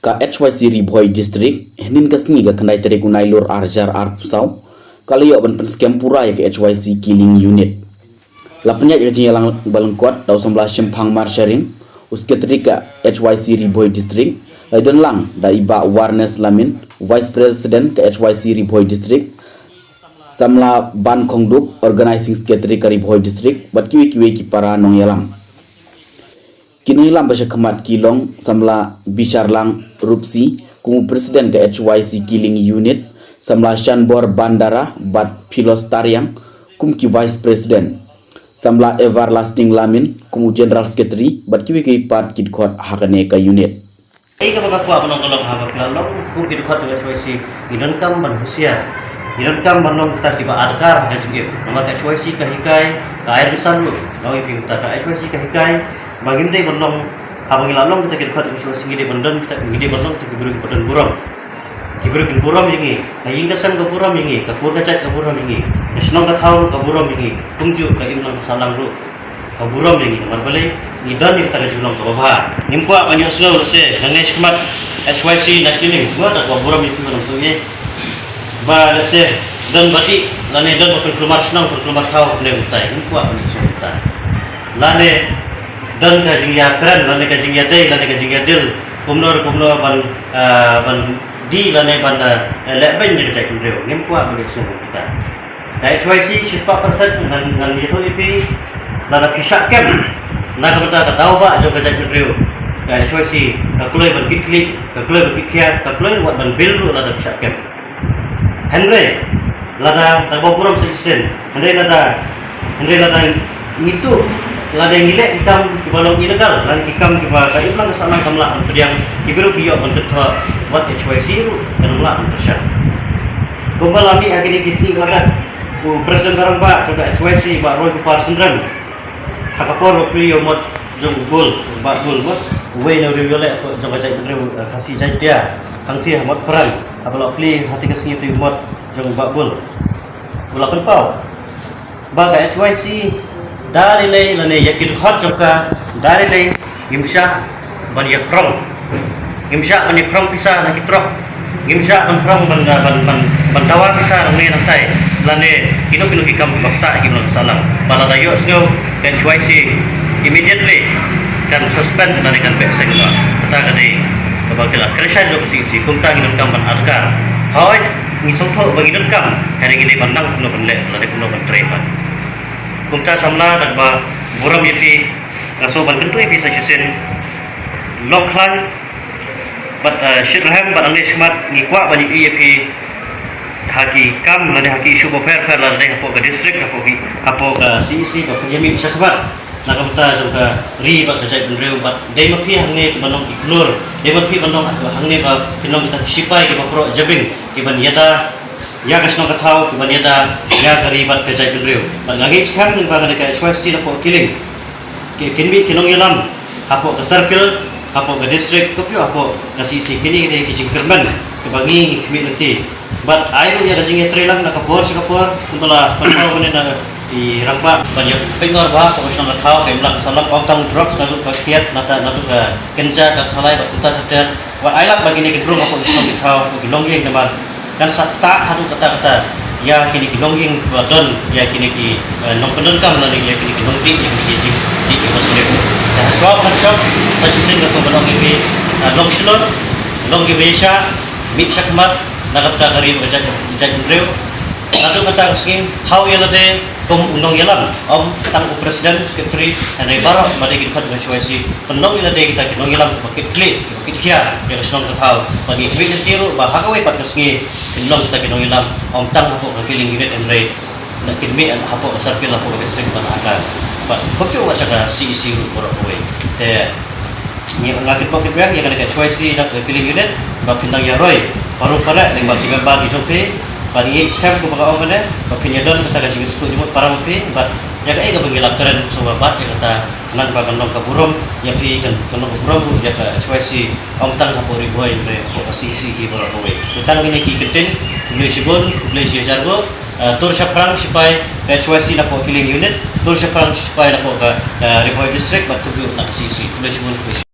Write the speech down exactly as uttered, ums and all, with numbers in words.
Ka H Y C Ri Bhoi District, hynnin ka sngi ka khyndai tarik u Nailur ar hajar arphew saw, ka la ïoh ban pynskhem pura ïa ka H Y C Killing Unit. La pynïaid ïa ka jingïalang ba lyngkot da u samla Shemphang Marsharing, u Secretary ka H Y C Ri Bhoi District, la ïadon lang da i Bah Warnes Lamin, Vice President ka H Y C Ri Bhoi District, samla Ban Khongdup, Organizing Secretary ka Ri Bhoi District, bad kiwei kiwei ki para nongïalam. Ki nongïalam ba sha khmat ki long samla Bisharlang Rupsi kum u President ka H Y C Killing Unit, samla Shanbor Bandara bad Philos Tariang kum ki Vice President, samla Everlasting Lamin kum u General Secretary bad kiwei kiwei pat ki dkhot ha kane ka unit. Ei kaba nga kwah ban ong ka long ha kaba phi la long kum ki dkhot jong H Y C, ngi donkam ban husiar, ngi donkam ban long kita kiba adkar ha ka jingim. Namar ka H Y C ka hikai, ka ai ryngsan ruh, nga ong ïa phi, kita ka H Y C ka hikai ba ngim dei ban long, haba ngi la long kita ki dkhot jong H Y C, ngi dei ban don kita, ngi dei ban long kita ki briew kiba don burom. Ki briew kin burom ïa ngi, ka ïing ka sem ka burom ïa ngi, ka kur ka jait ka burom ïa ngi, ka shnong ka thaw ruh ka burom ïa ngi, kumjuh ka imlang ka sahlang ruh ka burom ïa ngi. Namar balei? Ngi don ïa kata ka jinglong kaba bha. Ngim kwah ban ïohsngew lehse nangne shakhmat H Y C na Killing, ba da ka burom ïa phi ba nang sngewthuh. Ba lehse don ba dih lane don ba pynkulmar shnong, pynkulmar thaw, kumne kumtai. Ngim kwah ban ïohsngew kumta. Lane don ka jingïakren lane ka jingïadei lane ka jingïadil kumno kumno ban, ah, ban dih lane ban, ah, leh beiñ ïa ka jaitbynriew. Ngim kwah ban ïohsngew kumta. Ka H Y C shispah percent ngan, ngan ïathuh ïa phi, lada phi shah kem na ka bynta ka daw ba jong ka jaitbynriew, ka H Y C ka kloi ban kit khlieh, ka kloi ban kit khia, ka kloi ruh ban bill ruh lada phi shah kem. Hynrei lada, da kaba burom sa shisien, hynrei lada, hynrei lada ngi tuh lada ngi leh ki kam kiba long illegal, lada ki kam kiba ka imlang ka sahlang kam lah ban pdiang, ki briew ki ïoh ban kynthoh, wat H Y C ruh kan ym lah ban kyrshan. Kumba la mih ha kine ki sngi ki la dep, u President ka rangbah jong ka H Y C, Bah Roy Kupar Syndrem, ha ka por ba plie ïa u mot jong u Bul, u Bah Bul, mot uwei na u riewïaleh jong ka jaitbynriew, eh, Khasi Jaintia, hangtei ha Motphran, haba la plie ha kata ka sngi plie u mot jong u Bah Bul, u la pynpaw ba ka H Y C da lei lei lane ïa ki dkhot jong ka da lei lei ngim shah ban ïakrong, ngim shah ban ïakrong pisa na ki trok, ngim shah ban krong ban, ban, ban, ban dawa pisa nangne nangtai, lane kino kino ki kam kiba ktah ïa ki imlang sahlang. Ba lada ïohsngew ka H Y C, immediately kan suspend lane kan beh seng noh. Kata ka dei kaba ki la kyrshan jong ka C E C, kumta ngi donkam ban adkar. Hooid, ngi sngewthuh ba ngi donkam, hynrei ngi dei ban nang kumno ban leh lane kumno ban trei pat. Kumta samla, da kaba burom ïa phi, nga sngew ban kyntu ïa phi sa shisien, long khlaiñ bad, eh, shitrhem bad nangne shakhmat ngi kwah ban ïohi ïa phi ha ki kam lane ha ki issue bapher bapher, lane hapoh ka district, hapoh ki, hapoh ka C E C, ba phin ïa mih shakhmat na ka bynta jong ka ri bad ka jaitbynriew, bad dei ma phi hangne kiban long ki khlur, dei ma phi ban long hangne ba phin long kita ki shipai kiba proh jabieng, kiban ïada ïa ka shnong ka thaw, kiban ïada ïa ka ri bad ka jaitbynriew. Bad nga ngeit skhem ba ka dei ka H Y C napoh Killing, ki, kin mih ki nongïalam hapoh ka circle, hapoh ka district, kumjuh hapoh ka C E C, kine ki dei ki jingkyrmen kiba ngi ngi khmih lynti. Bad ai ruh ïa ka jingïatreilang na ka por sha ka por, kumba la pynpaw mynne na i rangbah, ban ïa pynngor bha ka shnong ka thaw, ka imlang ka sahlang, ym tang drugs, naduh ka kiad, nata, naduh ka kynja, ka khalai bad kumta ter ter. Wat ai lad ba kine ki briew hapoh ki shnong ki thaw, hapoh ki longïing, namar kan sa ktah haduh katta katta ïa kine ki longïing ba don ïa kine ki, eh, nongpyndonkam lane ïa kine ki nongdih, ïa kine ki jingdih kiba slem. Te ha shuwa ban shong, sa shisien nga sngew ban ong ïa phi, eh, long shlur, long kiba ïaishah, mih shakhmat na ka bynta ka ri bad ka jait, jaitbynriew. Naduh kata ka sngi, thaw ïa lade kum u nongïalam, ym tang u president, secretary, hynrei baroh ba dei ki dkhot jong ka H Y C, pynlong ïa lade kita ki nongïalam kiba kit khlieh, kiba kit khia ïa ka shnong ka thaw. Bad ngi khmih lynti ruh ba ha kawei pat ka sngi kin long kita ki nongïalam, ym tang hapoh ka Killing Unit, hynrei kin mih hapoh ka circle, hapoh ka district bad ha ka, bad kumjuh wat sha ka C E C ruh baroh kawei. Te ngi, nga kitbok kitbiang ïa kane ka H Y C na ka Killing Unit ba phin nang ïaroi paru pareh lyngba ki member ki jong phi. Bad ngi skhem kumba nga ong mynne ba phin ïadon kata ka jingsngewthuh jingmut para ma phi, bad ïa kaei kaba ngi la kren shuwa bad ïa kata, nang ba kan long ka burom ïa phi, kan, kan long ka burom ruh ïa ka H Y C, ym tang hapoh Ri Bhoi hynrei hapoh ka C E C hi baroh kawei. Te tang kine ki kyntien, khublei shibun, khublei shihajar nguh. Ah, tur shaphrang shipai ka H Y C napoh Killing Unit, tur shaphrang shipai napoh ka, ka Ri Bhoi District bad kumjuh na ka C E C. Khublei shibun, khublei shibun.